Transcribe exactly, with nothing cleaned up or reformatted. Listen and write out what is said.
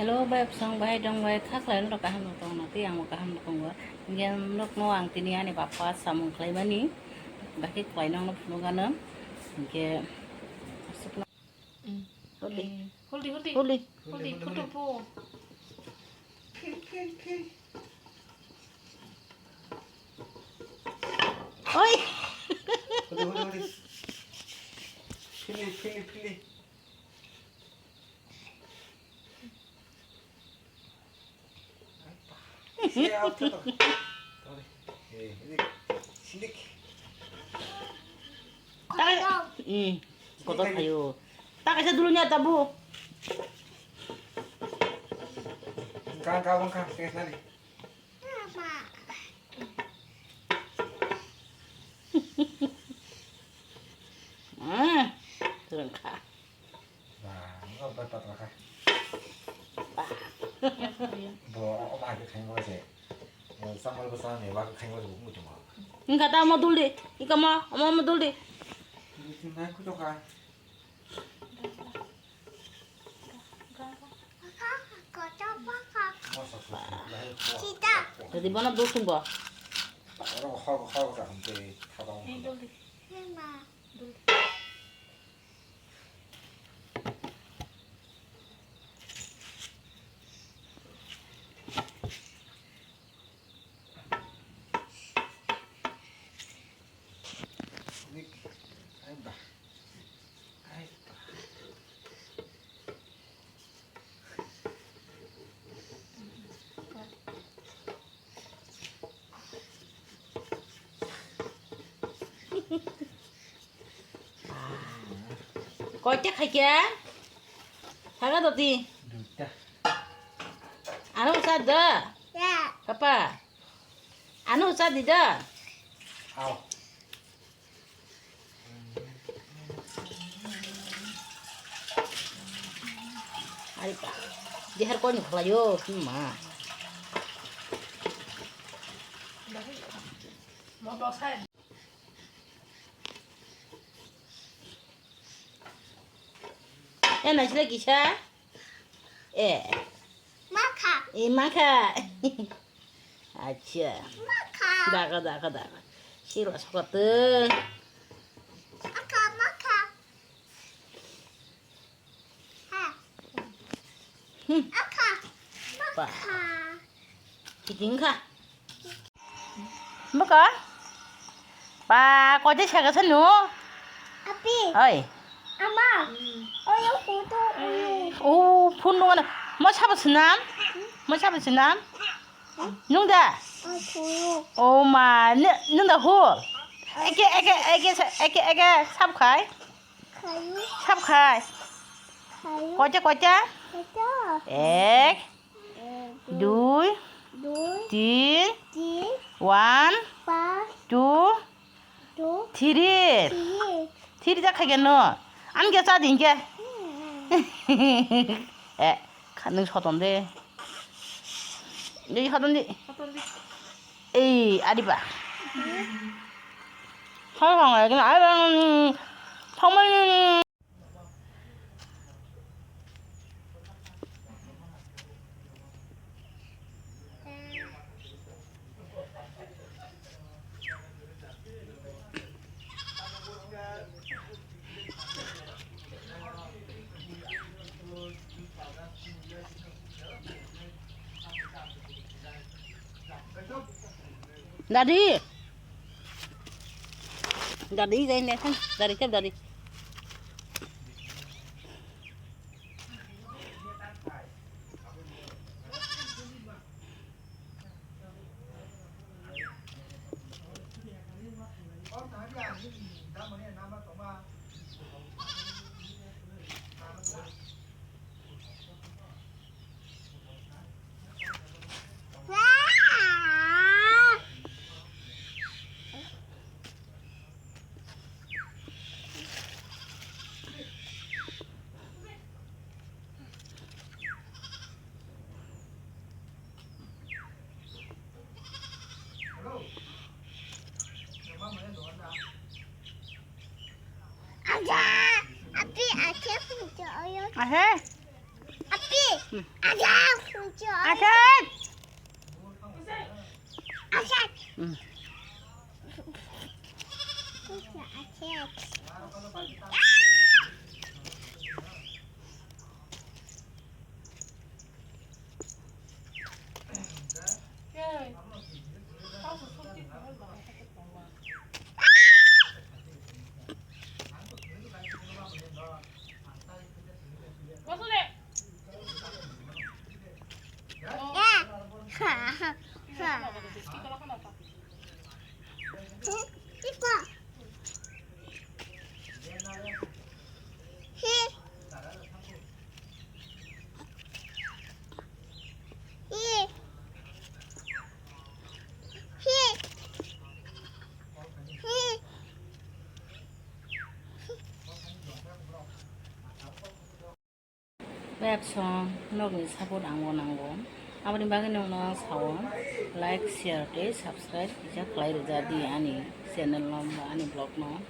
Hello, bai bwsang bai dong bai kha khlai norok kaham rok tong na tei ang bo kaham rok tongo. Hinkhe norok no ang tini ani bapha samung khlai mani, bakhe khlai nang no phunuk ano. Hinkhe aswk no. Mm. Holi. Eh, holi, holi. Holi. Holi, photo po. Oi. Holi, holi, holi. Phili, phili, phili. Kotor khayo. Ta kaisa dulunya tabu. Kang kang kang tes nani. Hmm, turun kha. Ba, no ba ta ta kha. Ba. Bo, o ba ke khain mo se. Samal ko sa ne ba ke khain mo bu mu tuma. Inga ta mo dul di. Ika mo, mo mo dul di. Na ku to kha. Jadi bono dusung bo. Koita khaikya? Thaga doti. Duita. Ano usa da? Ya. Papa. Ano usa di da? Ao. Ari pa. Dihar koi ni khlayo, ma. E, naisle kisa? E. Makha. E, makha. Acha. Makha. Daga, daga, daga. Sila sokotwng. Makha, makha. Ha. Hmm. Makha. Pa. Makha. Kiting kha. Bwkha? Ba, koide saka sanu? Api. Oi. Ama. Oyo photo. O, phone nung ano. Mo sabo sinam? Mo sabo sinam? Nung da? Apo. O ma, ne, nung da hu? Eke, eke, eke, eke, eke, sab khai? Khayo. Sab khai? Khayo. Koita, koita? Koita. Ek. Ek, dui, dui, tin, tin, one, one, two, two, three. Three. Three jak khai khe no. Ang khe cha di hingkhe. Hmm. Eh, kha nung soton de. Di soton di. Soton di. Ei, adi ba. Hmm. Hai bang, ai, ai bang, thangmani. Dadi. Dadi, dadi, dadi, dadi, dadi. Aja, api, ache puja oyo. Ahe? Api. Asad! Asad! Hmm. Web song nokni support ang bo nango. Aboni bagwi nokno ang sao, like, share tei subscribe kisa khlai rwja di ani channel no ba ani vlog no.